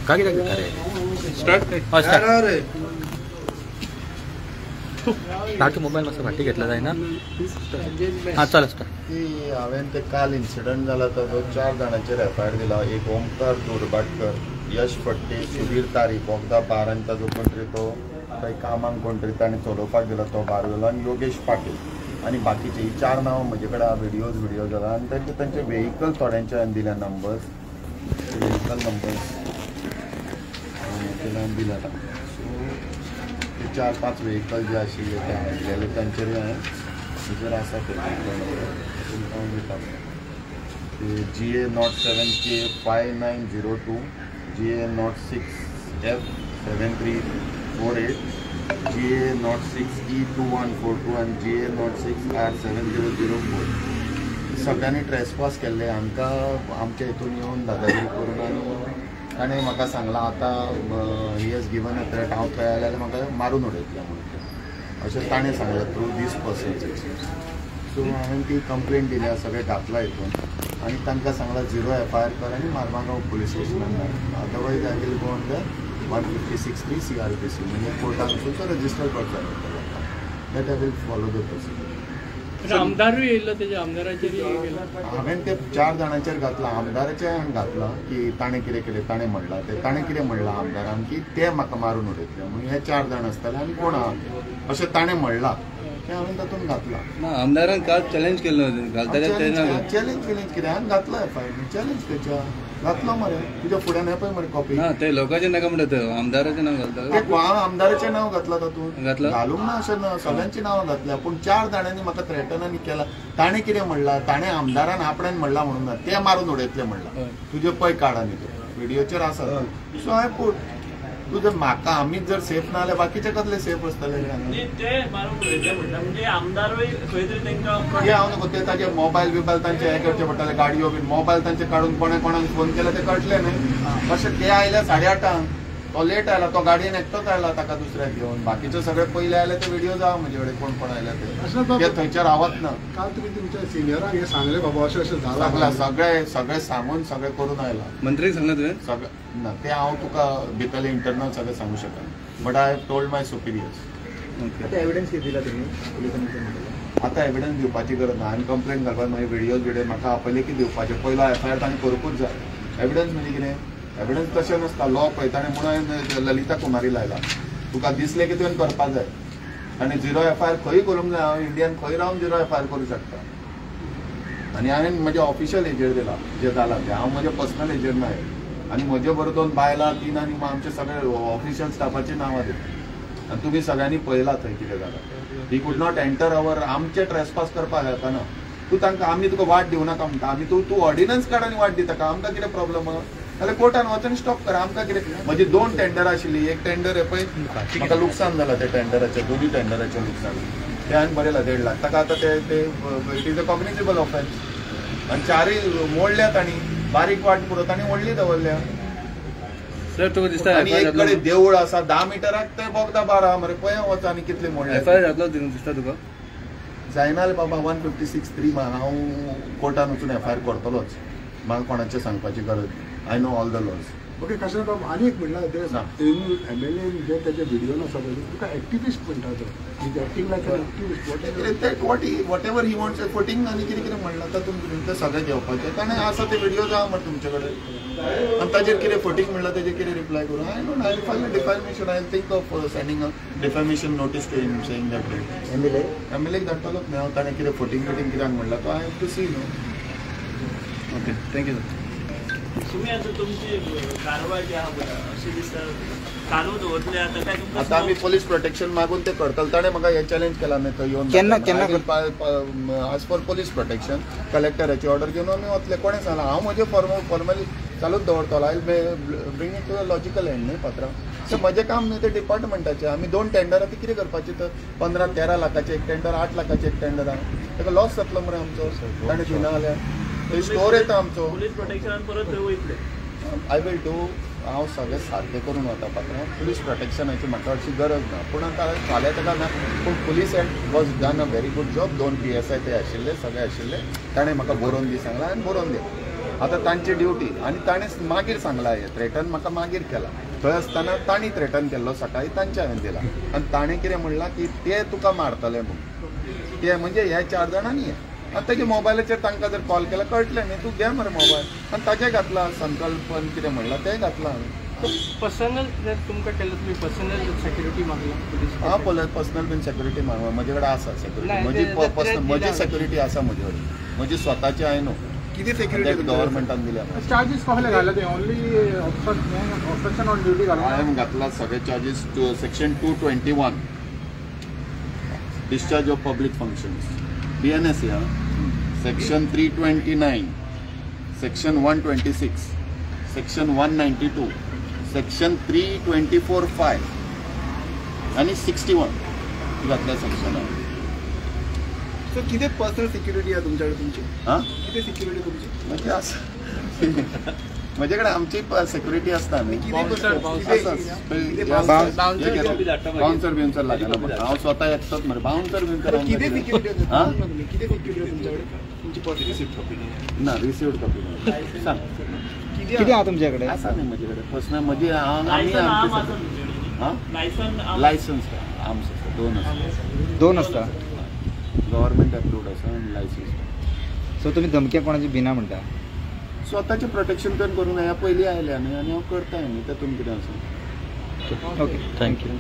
काय start start mobile मातसो फाटी घेतला जायना. हां चल स्टार्ट. की हांवें ते काल इन्सिडंट जाला तो 4 जाणांचेर एफ I R दिला. एक ओमकार दुर्भाटकर, यश फट्टे, सुधीर तारी बोगदा बार आनी ताजो कोण तरी तो थंय कामाक कोण तरी ताणें चलोवपाक दिला तो बार जालो, आनी योगेश पाटील आनी बाकीचे ही 4 नांवां म्हजे कडेन व्हिडियोज जाला. आनी तांचे तांचे व्हेकल थोड्यांचे हांवें दिल्या नंबर्स, व्हेकल नंबर्स हांवें दिल्या. सो ते 4-5 व्हेकल जे आशिल्ले ते हांवें दिलेले तांचेरूय हांवें म्हजेर आसा ते व्हेकल नंबर तुमकां हांव दिता. ते GA 07K 5902, GA 06F 7348, GA 06E 2142 आनी GA 06R 7004. सगळ्यांनी ट्रेसपास केल्ले. हांकां आमच्या हितून येवन दादागिरी करून आनी ताणें म्हाका सांगलां आतां he has given a threat, हांव थंय आयलें जाल्यार म्हाका मारून उडयतलें म्हणून अशें ताणें सांगलें थ्रू these persons. सो हांवें ती कंप्लेन दिल्या, सगळें घातलां हितून आनी तांकां सांगलां 0 FIR कर आनी मारमागांव पुलीस स्टेशनान धाड, otherwise I will go on the 156(3) CRPC म्हणजे कोर्टान वचून तो रजिस्टर करचो पडटलो. That I will follow the procedure. आमदारूय येयल्लो तेजे आमदाराचेर हांवें ते 4 जाणांचेर घातलां, आमदाराचेर हांवें घातलां की ताणें कितें केलें, ताणें म्हणलां तें, ताणें कितें म्हणलां आमदारान की ते म्हाका मारून उडयतले म्हणून हे 4 जाण आसतले आनी कोण आहा अशें ताणें म्हणलां, तें हांवें तातूंत घातलां. ना आमदारान काल चॅलेंज केल्लो, चॅलेंज विलेंज कितें हांवें घातलो एफआयआर, चॅलेंज खंयच्या घातलो मरे तुज्या फुड्यान हें पळय मरे कॉपी. ना ते लोकांचें नाका म्हणटा, आमदाराचें नांव घालता. हांव आमदाराचें नांव घातलां तातूंत, घातलां घालूंक ना अशें ना, सगळ्यांचीं नांवां घातल्या, पूण 4 जाणांनी म्हाका थ्रेटन आनी केलां. ताणें कितें म्हणलां, ताणें आमदारान आपणें म्हणलां म्हणून ना, ते मारून उडयतले म्हणलां, तुजें पळय काड आनी तें व्हिडियोचेर आसा. सो हांवें पूण तुजें म्हाका आमीच जर सेफ ना जाल्यार बाकीचे कसले सेफ आसतले? ते आमदारूय खंय तरी तांकां हांव नको ते ताजे मोबायल बिबायल तांचे हें करचे पडटाले, गाडयो बीन मोबायल तांचे काडून कोणें कोणाक फोन केला ते कळटलें न्हय. अशें ते आयले 8:30 तो लेट आयला, तो गाडयेन एकटोच आयला ताका दुसऱ्याक घेवन, बाकीचे सगळे पयले आयले ते व्हिडियो जावं म्हजे कडेन कोण कोण आयले ते थंयच्यार रावत ना. काल तुमी तुमच्या सिनियरांक हें सांगलें बाबा अशें अशें जालां, सगळें सगळें सांगून सगळें करून आयला. मंत्रीक सांगलें तुवें सगळें? ना ते हांव तुका भितरलें इंटरनल सगळें सांगू शकना, but I have told my superiors. आतां एविडन्स कितें दिला तुमी पुलिसांनी? आतां एविडन्स दिवपाची गरज ना, हांवें कंप्लेन घालपाक मागीर व्हिडियोज म्हाका आपयले की दिवपाचे. पयलो एफआयआर ताणें करूंकूच जाय. एविडन्स म्हणजे कितें? एविडन्स तशें नासता, लॉ पळय ताणें म्हणून ललिता कुमारी लायला, तुका दिसलें की तुवें करपाक जाय. आनी 0 FIR खंय करूंक जाय, हांव इंडियान खंय रावन 0 FIR करूं शकता. आनी हांवें म्हज्या ऑफिशियल हेजेर दिला जें जालां तें, हांव म्हज्या पर्सनल हेजेर ना. आनी म्हजे बरोबर 2 बायलां 3 आनी आमचे सगळे ऑफिशियल स्टाफाची नांवां दिता. आनी तुमी सगळ्यांनी पळयलां थंय कितें जालां. He could not enter our, आमचे ट्रेसपास करपाक येतना तूं तांकां आमी तुका वाट दिवं नाका म्हणटा, आमी तूं तूं ऑर्डिनन्स काड आनी वाट दिता का, आमकां कितें प्रॉब्लम आहा जाल्यार कोर्टान वचून स्टॉप कर. आमकां कितें? म्हजी 2 टेंडरां आशिल्लीं, एक टेंडर हें पळय म्हाका लुकसाण जालां, ते टेंडराचें, दोनूय टेंडराचें लुकसाण, तें हांवें बरयलां 1.5 लाख ताका. आतां ते it is a cognizable offence. आनी 4 मोडल्या तांणी, बारीक वाट पुरो तांणी व्हडली दवरल्या. सर तुका दिसता आनी एक कडेन देवूळ आसा 10 मिटराक ते बोगदा बार आहा मरे, पळय वच आनी कितले मोडले. एफआयआर जातलो दिसता तुका? जायना रे बाबा, 156(3) हांव कोर्टान वचून एफआयआर करतलोच, म्हाका कोणाचें सांगपाची गरज ना. I know all the laws. Okay Kashinath बाबू, आनी एक म्हणल्यार एमएलए जे ताजे व्हिडियो आसा पळय, तुका एक्टिविस्ट म्हणटा तो, is acting like an activist. Whatever he wants footing आनी कितें कितें म्हणलां तातूंत तें सगळें घेवपाचें. ताणें आसा ते व्हिडियो आहा मरे तुमचे कडेन, आनी ताजेर कितें फटींग म्हणलां ताजेर कितें रिप्लाय करूं? I don't, I file a defamation, I think of sending a defamation notice to him saying that MLA एमएलएक धाडटलोच न्हय हांव, ताणें कितें फटींग बिटींग कित्याक म्हणलां तो I have to see न्हू. Okay thank you sir. तुमी आतां तुमची कारवाय जी आहा पळय अशें दिसता चालू दवरतले आतां काय तुमकां? आतां आमी पोलीस प्रोटेक्शन मागून ते करतले. ताणें म्हाका हें चॅलेंज केलां न्हय थंय येवन केन्ना केन्ना आज फॉर पोलीस प्रोटेक्शन कलेक्टराची ऑर्डर घेवन आमी वतले. कोणें सांगलां? हांव म्हजें फॉर्मली चालूच दवरतलो. I bring it to a logical end न्हय पात्रांव. सो म्हजें काम न्हय तें डिपार्टमेंटाचें. आमी 2 टेंडरां ती कितें करपाची तर 15-13 लाखाचें एक टेंडर, 8 लाखाचें एक टेंडर आहा, ताका लॉस जातलो मरे आमचो. ताणें दिना जाल्यार थंय स्टोर येता आमचो. पुलीस प्रोटेक्शनान परत थंय वयतले. I will do, हांव सगळें सारकें करून वता पात्रांव. पुलीस प्रोटेक्शनाची म्हाका अशी गरज ना, पूण आतां फाल्यां ताका ना, पूण police had was done a very good job. 2 PSI ते आशिल्ले, सगळे आशिल्ले, ताणें म्हाका बरोवन दी सांगलां आनी बरोवन दिलें. आतां तांची ड्युटी. आनी ताणें मागीर सांगलां हें थ्रेटन म्हाका मागीर केला. थंय आसतना तांणी थ्रेटन केल्लो सकाळी तांच्या हांवें दिला. आनी ताणें कितें म्हणलां की ते तुका मारतले म्हणून. ते म्हणजे ह्या 4 जाणांनी हे. आनी तेजे मोबायलाचेर तांकां जर कॉल केला कळटलें न्ही, तूं घे मरे मोबायल. आनी ताजें घातलां संकल्पन कितें म्हणलां तें घातलां हांवें. पर्सनल जर तुमकां केलं तुम्ही पर्सनल सेक्युरिटी मागला पुलीस? हांव पळय पर्सनल बीन सेक्युरिटी मागला, म्हजे कडेन आसा सेक्युरिटी. म्हजी पर्सनल म्हजी सेक्युरिटी आसा म्हजे कडेन, म्हजी स्वताची हांवें न्हू. कितें सेक्युरिटी गव्हर्मेंटान दिल्या. चार्जीस कसले घातले ते? ओनली ऑब्स्ट्रक्शन ऑन ड्युटी घातला हांवें, घातला सगळे charges. Section 221 discharge of public functions BNS, section 329, section 126, section 192, section 324(5) आनी 61 घातल्या सेक्शनान. सर कितें पर्सनल सिक्युरिटी आसा तुमच्या कडेन तुमची? हां, कितें सिक्युरिटी तुमची? म्हणजे आसा म्हजे कडेन आमची सेक्युरिटी आसता न्ही. बाउन्सर बिवन्सर लागना म्हाका, हांव स्वता एकटोच मरे. बाउन्सर बिवन्सर कितें सिक्युरिटी आसा? कितें सिक्युरिटी तुमच्या कडेन तुमची पर्सनल? ना, रिसिव्ड कॉपी सांग कितें आसा तुमच्या कडेन? आसा न्ही म्हजे कडेन पर्सनल म्हजी. हां, लायसन्स आर्म्स आसा, 2 आसा. 2 आसता, गव्हर्मेंट अप्रूव्ड आसा आनी लायसन्स. सो तुमी धमक्या कोणाची भिना म्हणटा? स्वताचें प्रोटेक्शन पण करूंक ह्या पयलीं आयल्या न्ही, आनी हांव करताय न्ही, तातूंत कितें आसा. Okay, thank you.